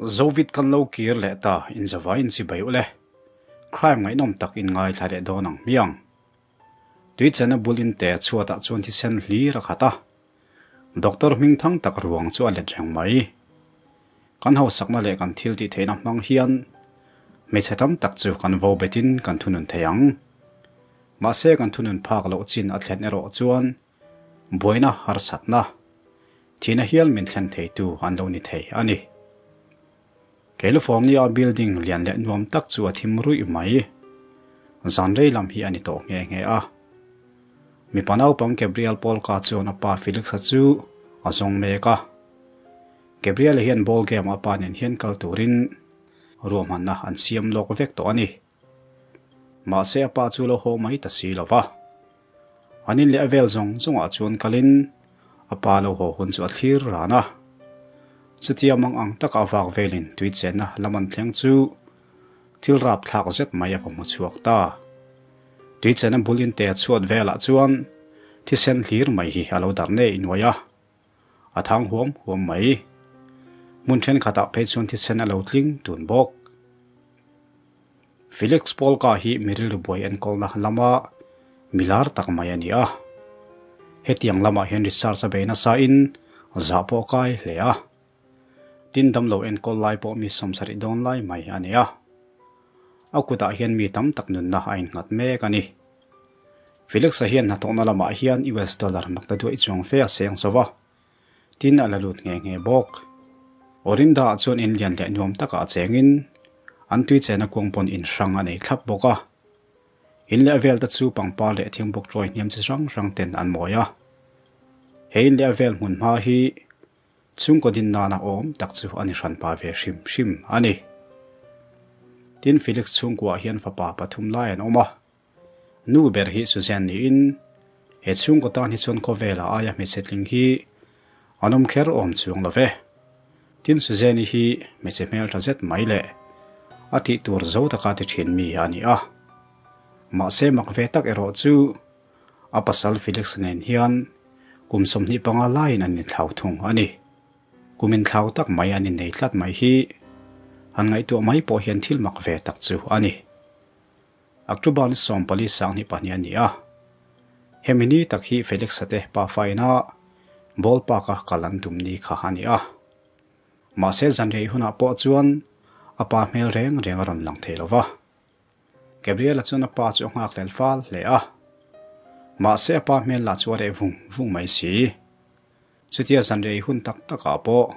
Zovit kan lo kir leh ta inzavai inchibai ule. Crime ngaihnawm tak in ngaithla leh dawn ang hmiang. Tuichena bul in te chhuatah chuan thisen hlir a khat a. Doctor hming thang tak ruang chu a let reng mai. Kan hausakna leh kan thil tih theihna hmang hian hmeichhe tam tak chu kan vo betin kan thunun thei ang. Mahse kan thunun phak loh chin a thlen erawh chuan buaina harsatna, thihna hial min thlen theitu an lo ni thei a ni. California building lian leh nuam tak chu a thim ruih mai. Zan rei lam hi a ni tawh nghe nghe a. Mipa naupang Gabriel Polka chuan a pa Felix-a chu a zawng mek a. Gabriel-a hian ball game a pa nen hian kal turin ruahmanna an siam lawk vek tawh a ni. Mahse a pa chu lo haw mai ta si lo va. An in leh a vel zawng zawngah chuan kalin a pa lo haw hun chu a thlir ran a. Chutia mang ang taka a vak velin tui chenna lam an thleng chu thil rap thlak zet mai a va hmu chhuak ta. Tui chenna bul in te a chhuat velah chuan thisen hlir mai hi a lo darh nei nuai a. A thang huam huam mai. Hmun thenkhatah phei chuan thisen a lo tling tun bawk. Felix Polka hi mi rilru buai enkawlna lama milar tak mai a ni a. Hetiang lamah hian research a bei nasa in zah pawh a kai hle a. Tin damlo enkawl lai pawh mi 70 dawn lai mai a ni a. A kutah hian mi tam tak nunna a innghat mek a ni. Felix-a hian hnathawhna lamah hian US dollar makta duaih chuang fe a seng chauh a. Tin a la lut nghe nghe bawk. Orinda ah chuan in lian leh nuam takah a chengin an tui chena kuang pawn in hrang a nei thlap bawk a. In leh vel te chu pangpar leh thingbuk trawi hniam chi hrang hrang ten an mawi a. He in leh vel hmun hma hi chhungkaw din nana awm tak chu a ni hranpa ve hrim hrim a ni. Tin Felix chhungkuaah hian fapa pathum lai an awm a. Nu ber hi Suzanne niin he chhungkaw tan hi chuan khawvela aia hmeichhe tling hi an awm kher awm chuang lo ve. Tin Suzanne-i hi hmeichhe hmeltha zet mai leh a tih tur zo taka ti thin mi a ni a. Mahse mak ve tak erawh chu a pasal Felix nen hian kum 25 laiin an inthlau thung a ni. Kum inthlau tak mai an innei tlat mai hi han ngaihtuah mai pawh hian thil mak ve tak chu a ni. October ni 14 22 a ni a. Hemi ni tak hi Felix-a te pafa ina ball park-a kal an tum ni kha a ni a. Mahse zan rei hunah pawh chuan a pa hmel reng reng a rawn lang thei lo va. Gabriel-a chuan a pa chu a nghak hlel fal hle a. Mahse a pa hmel lah chu a reh vung vung mai si. Chutia zan rei hun tak takah pawh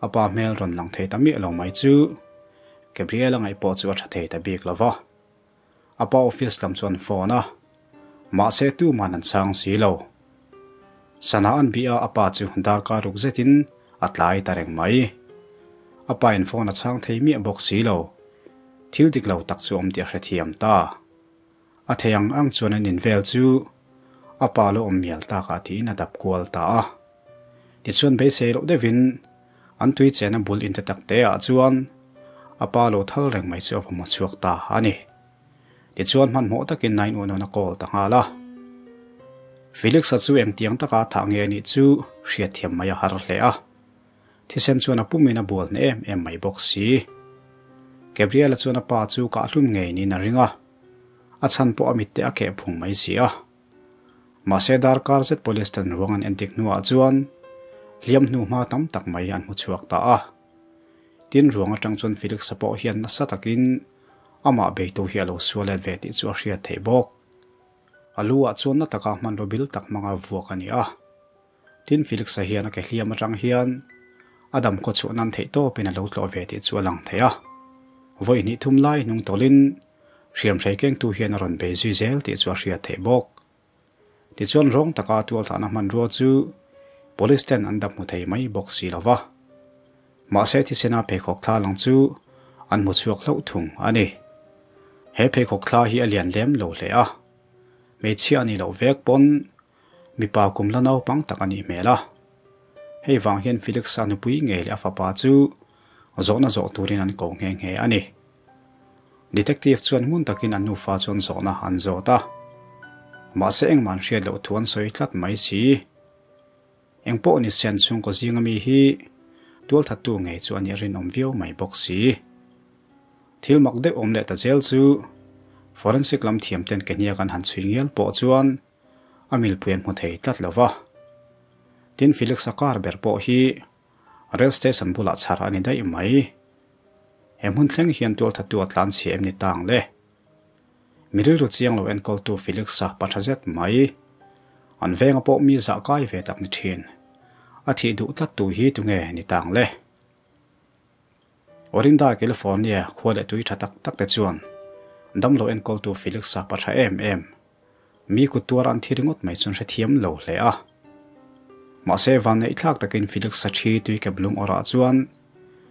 a pa hmel rawn lang thei ta miah lo mai chu Gabriel-a ngaih pawh chu a tha thei ta bik lo va. A pa office lam chu an phone a, mahse tuman an chhang si lo. Sana an bih a, a pa chu darkar ruk zetin a tlai ta reng mai. A pa in phone a chhang thei miah bawk si lo. Thil dik lo tak chu awm tih a hrethiam ta. A thei ang ang chuan an invel chu a pa lo awm mial takah tiin a dap kual ta a. Tichuan beisei loh deuhin an tui chena bul inte tak te ah chuan a pa lo thal reng mai chu a va hmu chhuak ta a ni. Tichuan hmanhmawh takin 911 a call ta nghal a. Felix-a chu engtiang taka a thah nge anih chu hriatthiam mai a har hle a. Thisen chuan a pumin a bual hneh em em mai bawk si. Gabriel-a chuan a pa chu kah hlum ngei niin a ring a, a chhan pawh a mitte a keh phung mai si a. Mahse darkar zet police ten ruang an endik hnuah chuan hliam hnu hma tam tak mai an hmu chhuak ta a. Tin ruang atang chuan Felix-a pawh hian nasa takin amah beitu hi a lo sual let ve tih chu a hriat theih bawk. A lu ah chuan na taka hmanraw bil tak hmanga vuak a ni a. Tin Felix-a hian a ke hliam atang hian a dam khaw chhuah nan theih tawpin a lo tlawh ve tih chu a lang thei a. Vawi hnih thum lai hnung tawlhin hriamhrei kengtu hian a rawn bei zui zel tih chu a hriat theih bawk. Tichuan rawng taka tualthahna hmanrua chu police ten an dap hmu thei mai bawk si lo va. Mahse thisena pheikhawk thla lang chu an hmu chhuak hlauh thung a ni. He pheikhawk thla hi a lian lem lo hle a. Hmeichhia a nih loh vek pawn Mipa kum la naupang tak a nih hmel a. Hei vang hian Felix-a nupui ngei leh a fapa chu zawhna zawh turin an ko nghe nghe a ni. Detective chuan ngun takin an nufa chuan zawhna an zawt a. Mahse engmah an hriat loh thu an sawi tlat mai si. Engpawh ni se an chhungkaw zinga mi hi Tualthattu ngei chu a nih rinawm viau mai bawk si. Thil mak deuh awm leh ta zel chu forensic lam thiam ten ke hniak an han chhui ngial pawh chuan a milpui an hmu thei tlat lo va. Tin Felix-a car ber pawh hi rail station bulah chhar a ni daih mai. He hmun thleng hian tualthattu a tlan chhia em ni tang le? Mi rilru chiang lo enkawltu Felix-a pa tha zet mai. An venga pawh mi zah kai ve tak ni thin. A thih duh tlat tu hi tunge ni tang le? Orinda California khua leh tui tha tak tak te chuan damlo enkawltu Felix-a pa tha em em. Mi kut tuar an thi ringawt mai chuan hrethiam lo hle a. Mahse vanneih thlak takin Felix-a thi tui kep lung awrah chuan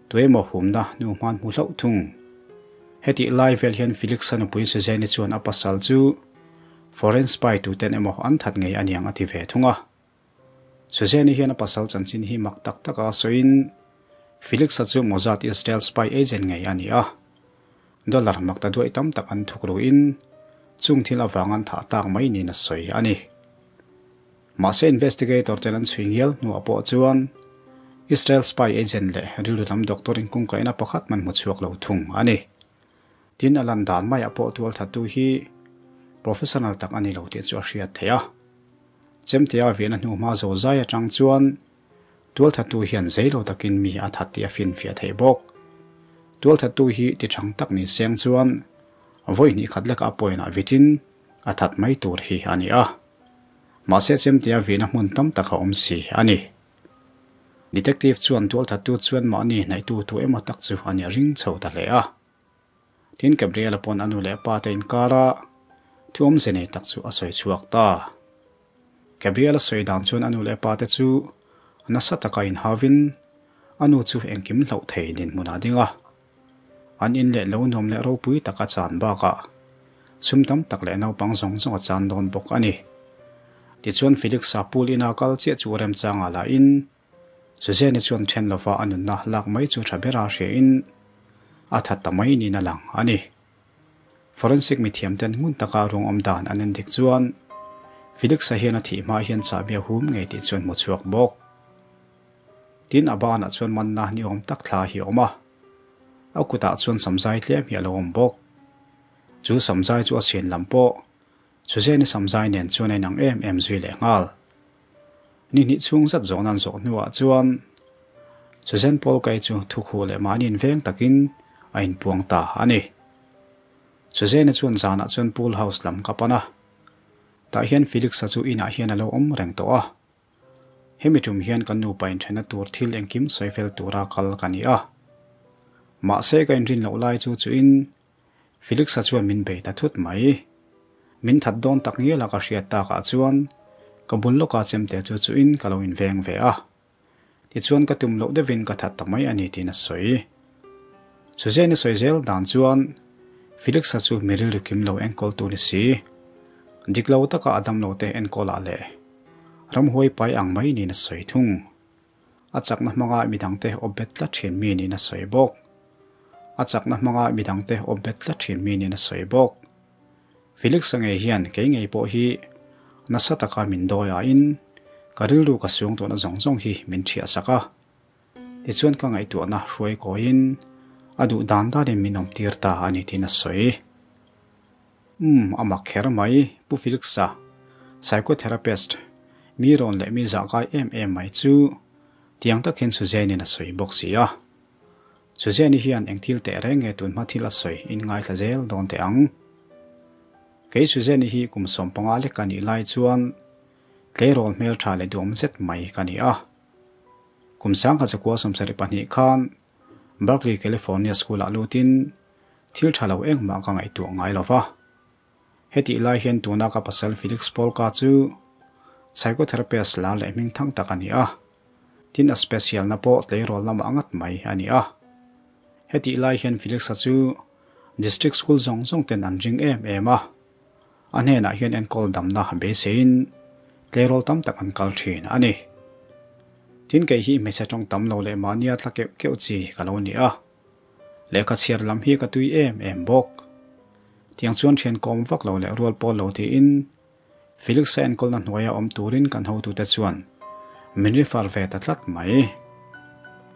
tuemaw humna nu hman hmu hlauh thung. Hetih lai vel hian Felix-a nupui Suzanne-i chuan a pasal chu foreign spy tuten emaw an that ngei aniang a ti ve thung a. Suzanne-i hian a pasal chanchin hi mak tak taka sawiin Felix-a chu Mossad Israel spy agent ngei a ni a. Dollar mak ta duai tam tak an thuk ruin chung thil avang an thah tak mai niin a sawi a ni. Mahse investigator ten an chhui ngial hnuah pawh chuan Israel spy agent leh rilru lam doctor inkungkaihna pakhat man hmu chhuak lo thung a ni. Tin a lan dan maiah pawh tualthattu hi professional tak a ni lo tih chu a hriat theih a. Chemtea vehna hnuhma zo zai atang chuan tualthattu hian zei lo takin mi a that tih a finfiah theih bawk. Tualthattu hi ti thang tak ni seng chuan vawi hnih khat leka a pawinah vitin a that mai tur hi a ni a. Mahse chemtea vehna hmun tam tak a awm si a ni. Detective chuan tualthattu chuan mahni hnaihtu tu emaw tak chu a nih a ring chho ta hle a. Tin Gabriela pawn a nu leh a pa te inkara thu awmze nei tak chu a sawi chhuak ta. Gabriela sawi dan chuan a nu leh a pa te chu nasa taka inhauvin a nu chu engkim hlauh thei dinhmun ah ding a. An in leh lo nuam leh ropui tak a chan bakah sum tam tak leh naupang zawng zawng a chan dawn bawk a ni. Tichuan Felix-a pool ina kal chiah chu remchangah lahin Suzanne-i chuan then lova a nunna lak mai chu tha bera hriain a that ta mai niin a lang a ni. Forensic mithiamten ngun taka ruang awm dan an en dik chuan Felix-a hian a thih hma hian chahbi a hum ngei tih chuan hmu chhuak bawk. Tin a banah chuan manna ni awm tak thla hi a awm a, a kutah chuan samzai tlem hi a lo awm bawk. Chu samzai chu a chhian lam pawh Suzanne-i samzai nen chuan a inang em em zui leh nghal. Ni hnih chhung zat zawhna an zawh hnuah chuan Suzanne Polkai chu thukhu leh mahni inveng takin a inpuang ta a ni. Suzanne chuan zanah chuan pool house lam ka pan a, tah hian Felix-a chu inah hian a lo awm reng tawh a. Hemi tum hian kan nupa inthenna tur thil engkim sawi fel tura kal ka ni a. Mahse ka inrin loh lai chu chuin Felix-a chuan min bei ta thut mai. Min that dawn tak ngial a ka hriat takah chuan ka bul lawka chemte chu chuin ka lo inveng ve a. Tichuan ka tum loh deuhin ka that ta mai a ni tiin a sawi. Suzanne-i sawi zel dan chuan Felix-a chu mi rilru kim lo enkawltu ni si. Dik lo taka a damlo te enkawlah leh ramhuai pai ang mai niin a sawi thung. A chakna hmanga midangte awp bet tlat thin mi niin a sawi bawk. A chakna hmanga midangte awp bet tlat thin mi niin a sawi bawk. Felix-a ngei hian kei ngei pawh hi nasa taka min dawi aiin ka rilru ka suang tawhna zawng zawng hi min thiah sak a. Tichuan ka ngaihtuahna hruai kawiin a duh dan danin min awm tir ta a ni tiin a sawi. Umm, a mak kher mai, Pu Felix-a, psychotherapist, mi rawn leh mi zahkai em em mai chu tiang tak hian Suzanne-in a sawi bawk si a. Suzanne-i hian eng thil teh reng nge tunhma thil a sawi in ngaithla zel dawn teh ang. Kei Suzanne-i hi kum 15 lek ka nih lai chuan tleirawl hmeltha leh duhawm zet mai ka ni a. Kum 1972 khan Berkeley, California School-ah lutin thil tha lo engmah ka ngaihtuah ngai lo va. Hetih lai hian tuna ka pasal Felix Polka chu psychotherapist lar leh hming thang tak a ni a, tin a special-na pawh tleirawl lamah ngat mai a ni a. Hetih lai hian Felix-a chu district school zawng zawng ten an ring em em a, a hnenah hian enkawl damna beiseiin tleirawl tam tak an kal thin a ni. Tin kei hi hmeichhe tawng tam lo leh mahnia tla keuh keuh chi ka lo ni a. Lehkha chhiar lam hi ka tui em em bawk. Tiang chuan thian kawm vak lo leh rual pawl lo tiin Felix-a enkawlna hnuaia awm turin kan hotute chuan min refer ve ta tlat mai.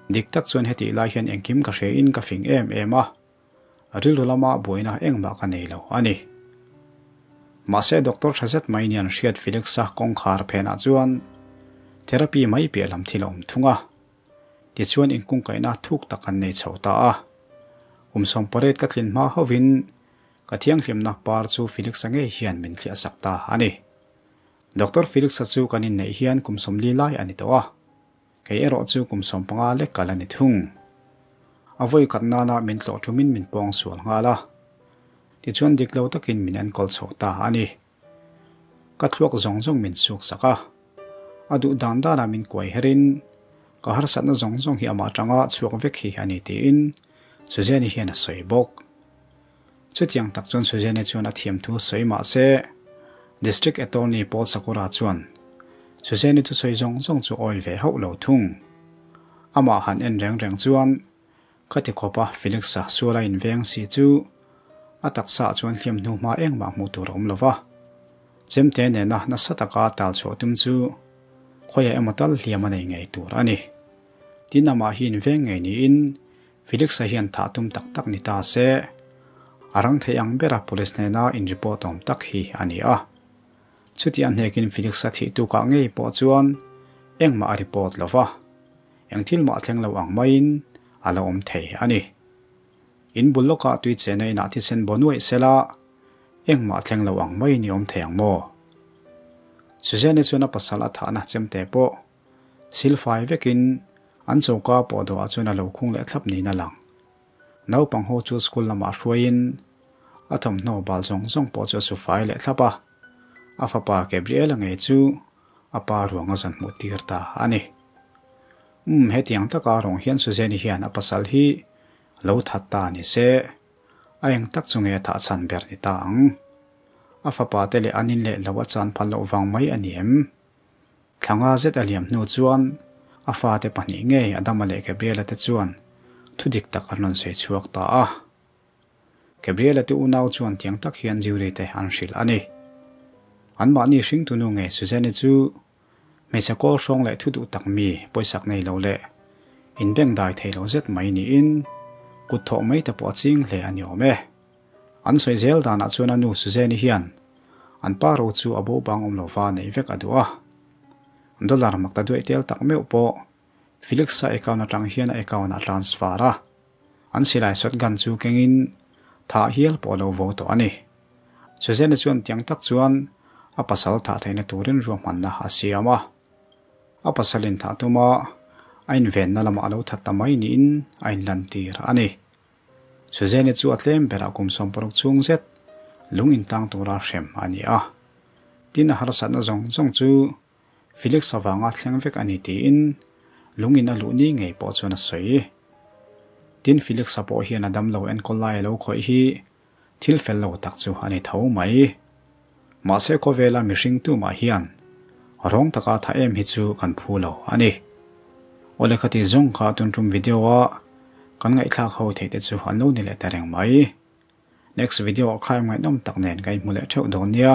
Dik tak chuan hetih lai hian engkim ka hria in ka fing em em a, rilru lama buaina engmah ka nei lo a ni. Mahse doctor tha zet mai nian hriat Felix-a kawngkhar phenah chuan therapy mai piah lam thil a awm thung a. Tichuan inkungkaihna thuk tak an nei chho ta a. Kum 18 ka tlin hma hovin ka thianghlimna par chu Felix-a ngei hian min thliah sak ta a ni. Doctor Felix-a chu kan inneih hian kum 40 lai a ni tawh a. Kei erawh chu kum 15 lek kal a ni thung. A vawi khat nana min tlawh thumin min pawng sual nghal a. Tichuan dik lo takin min enkawl chho ta a ni. Ka thluak zawng zawng min suk sak a. A duh dan danah min kuai herin ka harsatna zawng zawng hi amah atanga chhuak vek hi a ni tiin Suzanne-i hian a sawi bawk. Chutiang tak chuan Suzanne-i chuan a thiam thu sawi mah se, District Attorney Paul Sakura chuan Suzanne-i thusawi zawng zawng chu awi ve hauh lo thung. Amah han en reng reng chuan khati khawpa Felix-a suala inveng si chu a taksaah chuan hliam hnu hma engmah hmuh tur a awm lo va. Chemte nena nasa taka tal chhuah tum chu khawiah emaw tal hliam a nei ngei tur a ni. Tin amah hi inveng ngei niin Felix-a hian thah tum tak tak ni ta se, a rang thei ang bera police hnena in report awm tak hi a ni a. Chuti a hnekin Felix-a thih tukah ngei pawh chuan engmah a report lo va, eng thil mah thleng lo ang maiin a la awm thei a ni. In bul lawkah tui chena inah thisen baw nuaih sela, engmah thleng lo ang maiin i awm thei ang maw? Suzanne-i chuan a pasal a thahna chemte pawh Silfai vekin an choka pawh dawhah chuan a lo khung leh thlap niin a lang. Naupang ho chu school lamah hruaiin a thawmhnaw bal zawng zawng pawh chu a su fai leh thlap a, a fapa Gabriel-a ngei chu a pa ruang a zawn hmuh tir ta a ni. Umm, hetiang taka rawng hian Suzanne-i hian a pasal hi lo that ta ni se, a eng tak chu nge thah chhan ber ni ta ang? A fapa te leh an in leh lo a chan phal loh vang mai a ni em? Thlanga zet a liam hnu chuan a fate pahnih ngei Adama leh Gabriela te chuan thu dik tak an rawn sawi chhuak ta a. Gabriela te unau chuan tiang tak hian jury te an hrilh a ni. Anmahni hringtunu ngei Suzanne-i chu hmeichhe kawl hrawng leh thu duh tak mi pawisak nei lo leh inbengdai thei lo zet mai niin kut thawh mai te pawh a ching hle a ni awm e. An sawi zel danah chuan a nu Suzanne-i hian an pa ro chu a bo bang awm lova neih vek a duh a. Dollar mak ta duaih tel tak meuh pawh Felix-a account atang hian a account-ah transfer a. An silai shotgun chu kengin thah hial pawh a lo vo tawh a ni. Suzanne-i chuan tiang tak chuan a pasal thah theihna turin ruahmanna a siam a. A pasalin thah tuma a invenna lamah a lo that ta mai niin a inlantir a ni. Suzanne chu a tlem berah kum 60 chhung zet lung intang tura hrem a ni a. Tin a harsatna zawng zawng chu Felix avanga thleng vek a ni tiin lung in a luh ni ngei pawh chuan a sawi. Tin Felix-a pawh hian a damlo enkawl lai a lo khawih hi thil fel lo tak chu a ni tho mai. Mahse khawvela mihring tumah hian rawng taka tha em hi chu kan phu lo a ni. Awle khati zawng kha tun tum video a kan ngaihthlak ho theih te chu an lo ni leh ta reng mai. Next video ah kha em ngaihnawm tak nen ka inhmu leh theuh dawn nia.